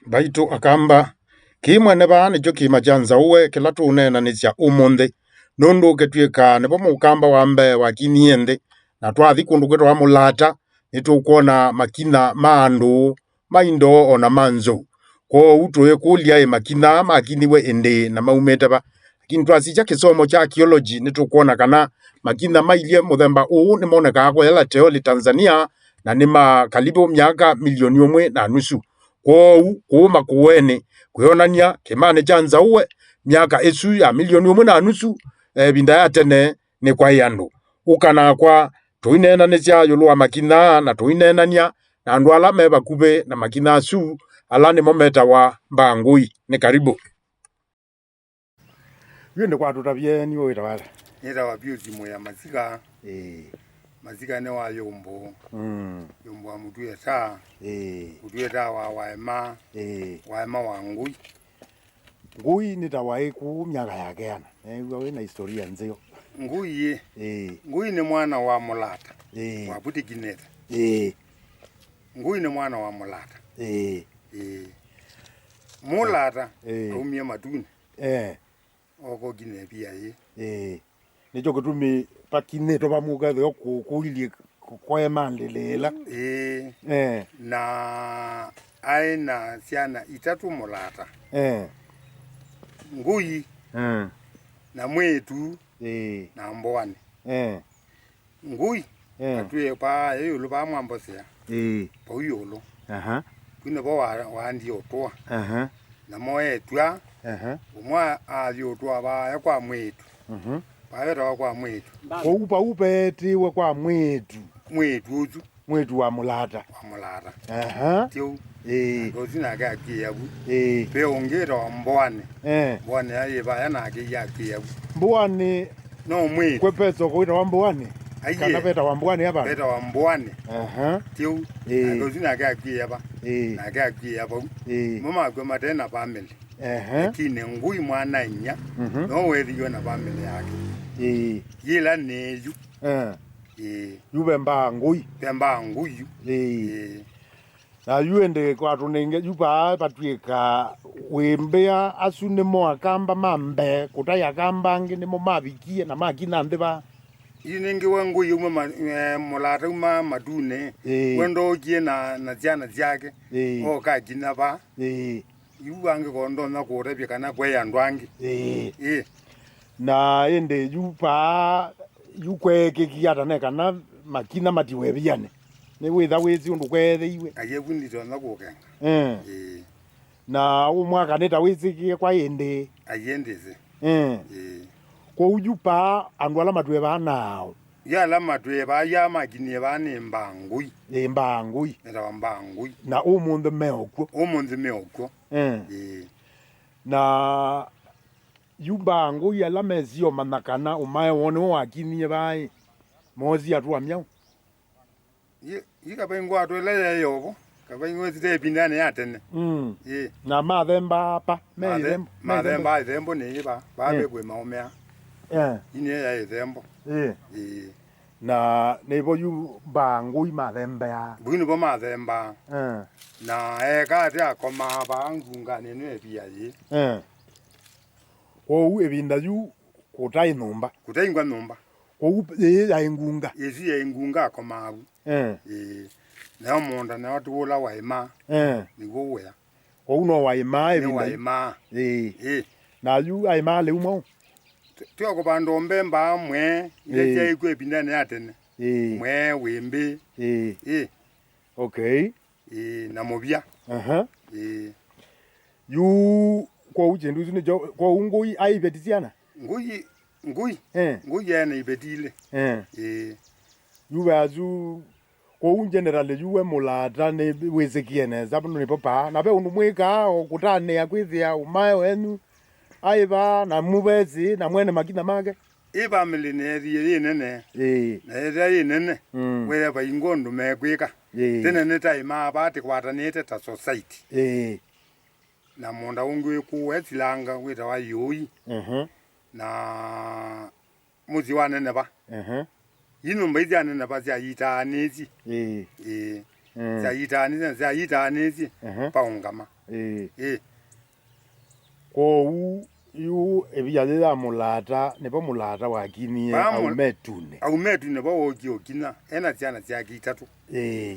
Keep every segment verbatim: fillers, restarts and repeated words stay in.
Mbaitũ Akamba, kĩĩ mwene vaa nĩkyo kĩĩma kya Nzaũe kĩla tũũneenanĩsya ũmũnthĩ, nũndũ ũkĩtw'ĩka nĩvo mũkamba wa mbee wakinyie nthĩ, na twathi kũndũ kwĩtawa Mũlata, nĩtũkwona makinya ma andũ, ma indo, o na ma nzou. Kwoou tũĩkũlya-ĩ, makinya aa makinyiwe ĩndĩĩ na maumĩte va? Lakini twasisya kĩsomo kya archaeology, nĩtũkwona kana makinya mailye mũthemba ũũ nĩmonekaa kũya Lateoli, Tanzania, na nĩ ma karibu myaka milioni ũmwe na nusu. Kwoou kũũ Makũenĩ kwĩonany'a kĩĩmanĩ kya Nzaũe, myaka ĩsu ya milioni ũmwe na nusu, ĩvinda ya tene nĩ kwaĩ andũ. Ũka nakwa tũineenanĩsya ĩũlũ wa makinya aa, na tũineenany'a na andũ ala me vakuvĩ na makinya asu, ala nĩmo metawa Mbangũi. Nĩ karibu. Yu ĩndĩ kwatũtavye nĩwe wĩtawa ata? Nĩtawa Pius Mũya Masika. Ĩĩ. Masika nĩ wa Yũmbũ. Mm. Yũmbũ wa Mũtuĩta. Ĩĩ. Mũtuĩta wa Waema. Ĩĩ. Waema wa Ngũi. Ngũi nĩ ta waĩ kũu myaka ya keana. Neew'a wĩ na historia nzeo. Ngũi ĩ. Ĩĩ. Ngũi nĩ mwana wa Mũlata. Ĩĩ. Wa Putikinete. Ĩĩ. Ngũi nĩ mwana wa Mũlata. Ĩĩ. Ĩĩ. Mũlata Ĩĩ. aumie matunĩ. Eh. Okokinya ĩvia ĩ. Ĩĩ. Nĩkyo kĩtumi pakinyĩtwe vamwe ũkethĩwa kũ- kũilyĩ kũ- kwaema ndĩlĩ ĩla. Ĩĩ. Eh. Na aĩ na syana itatũ Mũlata. Eh. Ngũi Eh. na mwĩĩtu Ĩĩ. na Mboani. Eh. Ngũi Eh. atwĩe paa ĩ ĩũlũ paa mwambosea. Ĩĩ. Pau ĩũlũ. Aha. Kũ nĩvo wa- waandie ũtũa. Aha. Namo eetw'a, Aha. ũmwe a- aathi ũtũa vaaya kwa mwĩĩtu. Mhm. Paa vetawa kwa mwĩĩtu. Kwoou pau peetiwe kwa mwĩĩtu. Mwĩĩtu ũsu. Mwĩĩtu wa Mũlata. Wa Mũlata. Aha. Tĩu. Ĩĩ. Ndosi nake akwĩĩa vu. Ĩĩ. Ve ũngĩ wĩtawa Mboani. Eh. Mboani aĩ vaya nake ia akwĩĩa vu. Mboani No mwĩĩtu. Kwe pesa ũkũwĩtawa Mboani? Aiye. Kana vetawa Mboani ava? Vetawa Mboani. Aha. Tĩu. Ĩĩ. Nake ũsu nake akwĩĩa va? Ĩĩ. Nake akwĩĩa vau. Ĩĩ. Mo makw'a mate na family. Aha. Lakini Ngũi mwana inya, Mhm. no wethĩiwe na family yake. Ĩĩ. Yĩla nĩ yu. Eh. Ĩĩ. Yu ve Mbangũi. Ve Mbangũi yu. Ĩĩ. Ĩĩ. Na yu ĩndĩ kwatũnenge yu vaa vatw'ĩka wĩmbĩa asu nĩmo Akamba ma mbee, kũtaĩ Akamba angĩ nĩmo mavikie na makinya nthĩ vaa. Yu nĩngĩ wa Ngũi uma ma- eh, Mũlata uma matunĩ. Ĩĩ. We ndookie na, na syana syake. Ĩĩ. Okakinya vaa. Ĩĩ. Yu angĩkorwo ndonya kũũtavya kana kwaĩ andũ angĩ. Ĩĩ. Ĩĩ. Na ĩndĩ yu paa, yu kweekĩkie ata ne kana makinya matiwe ĩvianĩ? Nĩwĩtha wĩsĩ ũndũ kweethĩiwe. Aiye, vu nditonya kũkenga. Eh. Ĩĩ. Na ũ mwaka nĩ ta wĩsĩkĩe kwa ĩndĩ. Aiye, ndĩsĩ. Eh. Ĩĩ. Kwoou yu paa andũ ala matwĩe vaa naaũ? Yu ala matwĩe vaa, yu ala makinyie vaa nĩ Mbangũi. Ĩ, Mbangũi. Metawa Mbangũi. Na ũmũnthĩ me o kw'o. Ũmũnthĩ me o kw'o. Eh. Ĩĩ. Na yu Mbangũi ala mesio manya kana ũmae woo nĩwe wakinyie vaa ĩ, moosie atũa myaũ? Yi, yi Kavaingũ atwĩla yaĩ ovo. Kavaingũ ĩsite ĩvindanĩ ya tene. Mm. Ĩĩ. Na mathemba apa, me Mathe- ithembo, me ithembo. Mathemba ithembo nĩ ĩva, vaa Eh. ve kwĩ maũmea. Eh. Inĩ ya ithembo. Eh. Ĩĩ. Na nĩvo yu Mbangũi mathembea. Vau nĩvo mathembaa. Eh. Na eka ate akomaa vaa ngunganĩ ĩno ĩvia yĩĩ. Eh. Kwoou ĩvinda yu kũtaĩ nyũmba. Kũtaingwa nyũmba. Kwoou yĩĩ yaĩ ngunga. Ĩsu yaĩ ngunga akomaa vu. Eh. Ĩĩ. Nayo mũũnda nayo ti ũla waĩmaa. Eh. Nĩw'o wĩa. Kwoou no waĩmaa Nĩ ĩvinda yu. Waĩmaa. Ĩĩ. Ĩĩ. Na yu aĩmaa lĩu mwaũ? Ti- Tio kũvanda ũmbemba mwee, ila Ĩĩ. syaĩkw'e ĩvindanĩ ya tene. Ĩĩ. Mwee, wĩmbĩ. Ĩĩ. Ĩĩ. Okay. Ĩĩ, na mũvya. Aha. Ĩĩ. Yu, kwoou kyĩndũ isu nĩkyo, kwoou Ngũi aiveti syana? Ngũi, Ngũi. Eh. Ngũi ena iveti ilĩ. Eh. Ĩĩ. Yu ve asu, kwoou generally yu we Mũlata nĩ wĩsĩkie nesa, nĩvo paa. Na ve ũndũ mwĩkaa, o kũtanĩa kwĩthĩa ũmae wenyu, aĩ vaa, na mũvesĩ, na mwene makinya make. Ĩ family neethie yĩ nene. Ĩĩ. Na yethĩa yĩ nene, Mm. wĩthĩa vaingwa ũndũ mekwĩka. Ĩĩ. Tene nĩtaĩmaa vaa tĩkwatanĩte ta society. Ĩĩ. Na mũũnda ũngĩ wĩ kũũ Silanga wĩtawa Yũi. Mhm. Na mũsyĩ wa Neneva. Mhm. Ii nyũmba ii sya Neneva syayitaanĩsye. Ĩĩ. Ĩĩ. Mm. Syaitaanĩsye, syaitaanĩsye, mhm, paũngama. Ĩĩ. Ĩĩ. Kwoou yu ĩvia yĩ ya mũlata, nĩvo mũlata wakinyie. Vaa mũ-, aumetunĩ. Aumetunĩ vo wookie ũkinya, ena syana syake itatũ. Ĩĩ.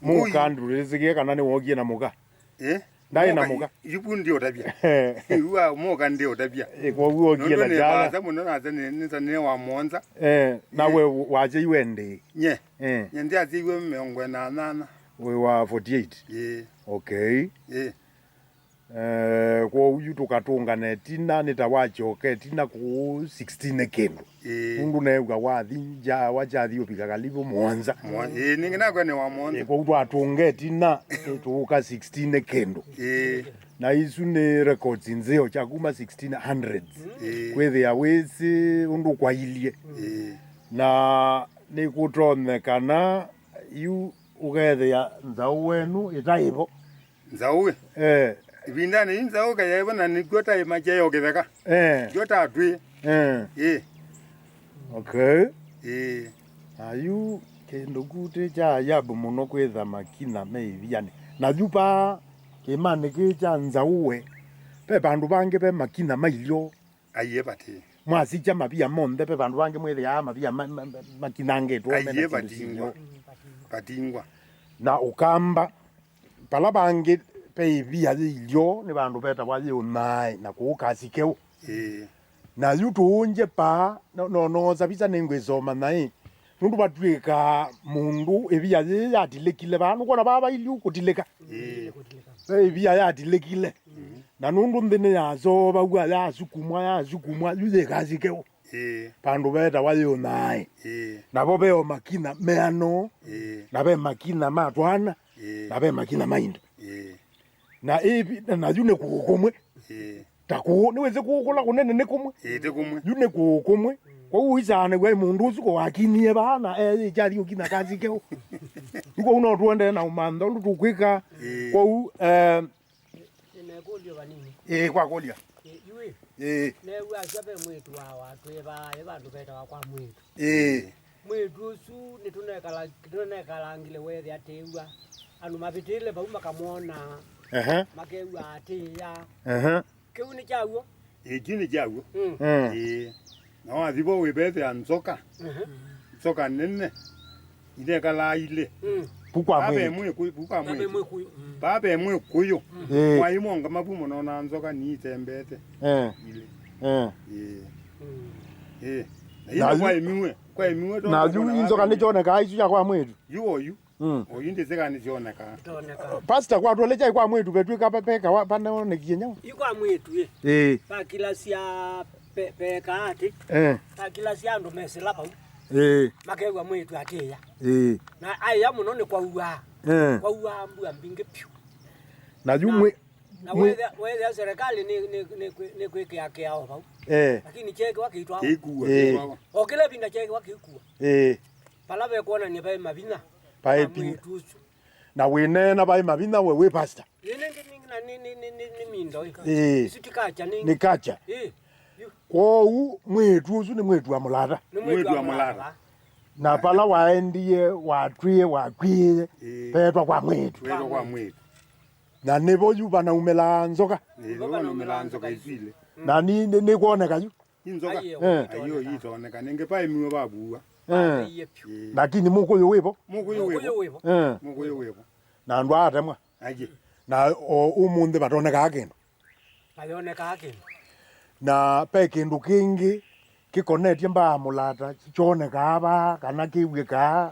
Ngũi. Mũka ndũlĩsĩkĩe kana nĩwookie na mũka? Ĩ? Ndaĩ na mũka. Yu vu ndiũtavya. Yu wa mũka ndiũtavya. Ĩ, kwoou okie na kyana. Nũndũ nĩ vaasa mũno nasa nĩ, nĩ ta nĩ wa mũonza. Eh, na we wakyaiwe ndĩ? Nye. Eh. Nye ndyasyiwe mĩongo ĩna na nyanya. Wĩ wa forty-eight? Ĩ. Okay. Ĩ. Eh, kwoou yu tũkatũngana ĩtina, nĩ ta wakyoka ĩtina kũu sixteen kĩndũ. Ĩĩ. Nũndũ neew'a wathi nja, wakyathi ũvika kalivu mũonza. Mwa-, ĩĩ, nĩngĩ nakwa nĩ wa mũonza. Ĩĩ, kwoou twatũnga ĩtina, tũũka sixteen kĩndũ. Ĩĩ. Na isu nĩ records nzeo kya kuma sixteen hundreds. Ĩĩ. Kwĩthĩa wĩsĩ ũndũ kwailyĩ. Ĩĩ. Na nĩkũtonyekana yu ũkethĩa nzaũ wenu ĩtaĩ vo. Nzaũ ĩ? Eh. Ĩvindanĩ yu nzaũ kayaĩ vo na nĩkw'o taĩ makyaĩ o kĩtheka. Eh. Kw'o ta twĩ. Eh. Ĩ. Okay. Ĩ. Na yu kĩndũ kutĩ kya ajabu mũno kwĩtha makina me ĩvianĩ. Na yu paa kĩĩmanĩ kĩĩ kya nzaũ we, ve vandũ vangĩ ve makina ma ilyo? Aiee, vati. Mwasikya mavia monthe, ve vandũ vangĩ mwĩthĩaa mavia ma-, ma-, ma-, makinangĩtwe me na syĩndũ syĩvo. Aiee, vatingwa. Vatingwa. Na ũkamba, vala vangĩ ve ĩvia yĩ ilyo, nĩ vandũ vetawa yĩ ũnyaĩ, na kũu Kasikeu. Ĩĩ. Na yu tũũngye paa, no, no, noosa visa nĩngwĩsoma naĩ. Nũndũ vatw'ĩkaa mũndũ ĩvia yĩĩ yatilĩkile vaa, nũkwona vaa vailyĩ kũtilĩka. Ĩĩ. Ve ĩvia yatilĩkile. Mm. Na nũndũ nthĩ nĩyasoovaw'a, yasukumwa, yasukumwa, yu yĩ Kasikeu. Ĩĩ. Vandũ vetawa yĩ ũnyaĩ. Ĩĩ. Navo ve o makina meano, ĩĩ, na ve makina ma twana, ĩĩ, na ve makina ma indo. Ĩĩ. Na ĩvi-, na yu nĩ kũũ kũmwe. Ĩĩ. Ta kũũ, nĩwĩsĩ kũũ kũla kũnene nĩ kũmwe. Ĩĩ, ti kũmwe. Yu nĩ kũũ kũmwe. Kwoou ũisaanĩw'a ĩ mũndũ ũsu kũwakinyie vaa na eyĩkya athi ũkinya Kasikeu. Yu kwoou no tũendee na ũmantha ũndũ tũkwĩka. Ĩĩ. Kwoou, eh, nĩnekũlyo vanini. Ĩĩ, kwakũlya. Ĩĩ, yu ĩ. Ĩĩ. Neew'a asya ve mwĩĩtu wa, watwĩvaa ĩ vandũ vetawa kwa mwĩĩtu. Ĩĩ. Mwĩĩtu ũsu nĩtũnekala-, nĩtũnekalangile weethĩa atĩĩw'a. Andũ mavĩtĩle vau makamwona. Ehe. Makew'a atĩĩa. Ehe. Kĩu nĩ kyaw'o? Ĩĩ, kĩu nĩ kyaw'o. Mm. Mm. Ĩĩ. Na wathi vo wĩvethĩa nzoka. Mhm. Nzoka nene. Inekalaa ilĩ. Mm. Vu kwa mwĩĩtu. Vaa ve mwĩkũyũ, vu kwa mwĩĩtu. Vaa ve mwĩkũyũ. Mm. Ĩĩ. Mwaĩ mwongama vu mũno na nzoka niitembete. Eh. Ilĩ. Eh. Ĩĩ. Mm. Ĩĩ. Na yu kwaĩmiwe, kwaĩmiwe na yu nzoka nĩkyonekaa isu sya kwa mwĩĩtu. Yu oyu. Mm. Oyu ndĩsĩ kana nĩsyonekaa. Toneka. Pastor, kwatw'e kyai kwa mwĩĩtu vetw'ĩka pe-, peka wa-, panaonekie nyaũ? Yu kwa mwĩĩtu ĩ. Ĩĩ. Pakilasya pe-, peka atĩ. Eh. Pakilasya andũ mesĩla vau. Ĩĩ. Makew'a mwĩĩtu atĩĩa. Ĩĩ. Na aĩa mũno nĩ kwauaa. Eh. Kwauaa mbua mbingĩ piũ. Na yu na mwĩ-, na mwĩ- wethĩa, wethĩa serikali nĩ, nĩ, nĩ kwĩ-, nĩ kwĩkĩa kĩao vau. Eh. Lakini kyeekĩwa kĩitwawa. Kĩikuwa, eh, kĩitwawa. O kĩla ĩvinda kyeekĩwa kĩikuwa. Ĩĩ. Vala vekwonany'a vaĩ mavinya. Vaĩ ma vinya. Mwĩĩtu ũsu. Na wĩneena vaĩ mavinya we wĩ pastor. Ĩĩ, nĩngĩ nĩ, na nĩ, nĩ, nĩ, nĩ, nĩ mindo ĩ. Ĩĩ. Isu ti kacha nĩngĩ. Nĩ kacha. Ĩĩ. Yu. Kwoou mwĩĩtu ũsu nĩ mwĩĩtu wa mũlata. Nĩ mwĩĩtu wa mũlata. Na vala waendie, watwĩe, wakw'ĩĩe, ĩĩ, veetwa kwa mwĩĩtu. Veetwa kwa mwĩĩtu. Na nĩvo yu vanaumĩlaa nzoka. Ĩĩ, nĩvo vanaumĩlaa nzoka isu ilĩ. Na nĩ, nĩ, nĩkwoneka yu. Inzoka. Aiyo, eh, itooneka. Aiyo, itoneka. Nenge paimiwe babuwa. Eh. Aiye pyu. Eh. Lakini mũkũyũ wĩvo? Mũkũyũ wĩvo. Mũkũyũ wĩvo. Eh. Mũkũyũ wĩvo. Na andũ atemwa. Aiye. Na o ũmũnthĩ vatonekaa kĩndũ. Vayonekaa kĩndũ. Na pe kĩndũ kĩngĩ kĩkonetye mbaa mũlata kyonekaa vaa kana kĩw'ĩkaa.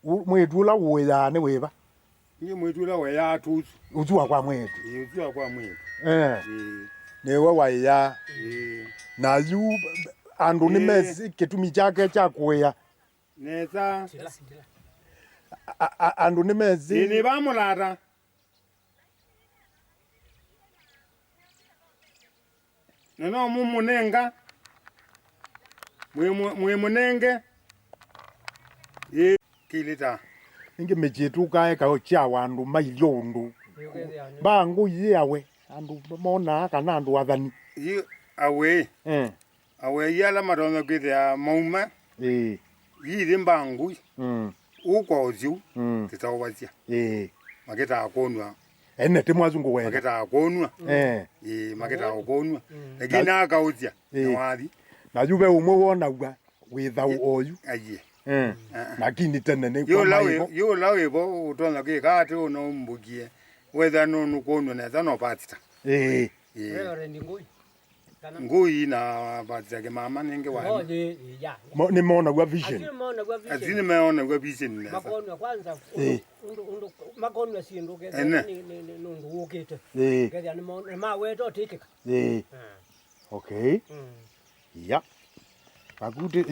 Ũ-, mwĩĩtu ũla ũũĩaa nĩ wĩva? Nĩ mwĩĩtu ũla ũũĩaa tũsu. Ũsu wa kwa mwĩĩtu. Ĩĩ, ũsu wa kwa mwĩĩtu. Eh. Ĩĩ. Nĩwe waĩaa. Ĩĩ. Na yu andũ, ĩĩ, nĩmesĩ kĩtumi kyake kya kũĩa. Nesa. A-, a-, andũ nĩmesĩ. Ĩĩ, nĩ va mũlata. Na no mũmũnenga, mwĩmũ-, mwĩmũnenge, ĩĩ, kĩlĩta. Ningĩ mĩsyĩ tũkaeka kyawa andũ mailye ũndũ. Mbangũ yĩawe, andũ monaa kana andũ athani. Yu awe. Eh. Awei ala matonya kwĩthĩa mauma, ĩĩ, ithi mbangũi. Mm. Ũũ kwa ũsyũ, mm, tũtaũvasya. Ĩĩ. Makĩtaa kũnw'a. Ene ti mwazungu wenda. Makĩtaa kũnw'a. Eh. Ĩĩ, makĩtaa kũnw'a. Mm. Lakini akaũsya, ĩĩ, nĩwathi. Na yu ve ũmwe wonaw'a wĩthau oyu. Aiye. Eh. Ah, ah. Lakini tene nĩ yũla wĩ, yũla wĩvo ũtonya kwĩka atĩ ũno ũmbũkie. Wetha nũnũkũnw'a nesa no pastor. Ĩĩ. Ĩĩ. Reverend Ngũi. Kana ngũi na pastor Kĩmama nĩngĩ wa. Oh, ĩĩ, ĩĩ, ya, ya. Mo-, nĩmonaw'a vision. Asu nĩmonaw'a vision. Asu nĩmonaw'a vision nesa. Makonw'a kwanza, ĩĩ, ũndũ, ũndũ, ũndũ, makonw'a syĩndũ kethĩa ene nĩ, nĩ, nĩ, nĩ ũndũ wũkĩte. Ĩĩ. Kethĩa nĩmaweta ũtĩkĩka. Ĩĩ. Ah. Okay. Mm. Ya. Makuti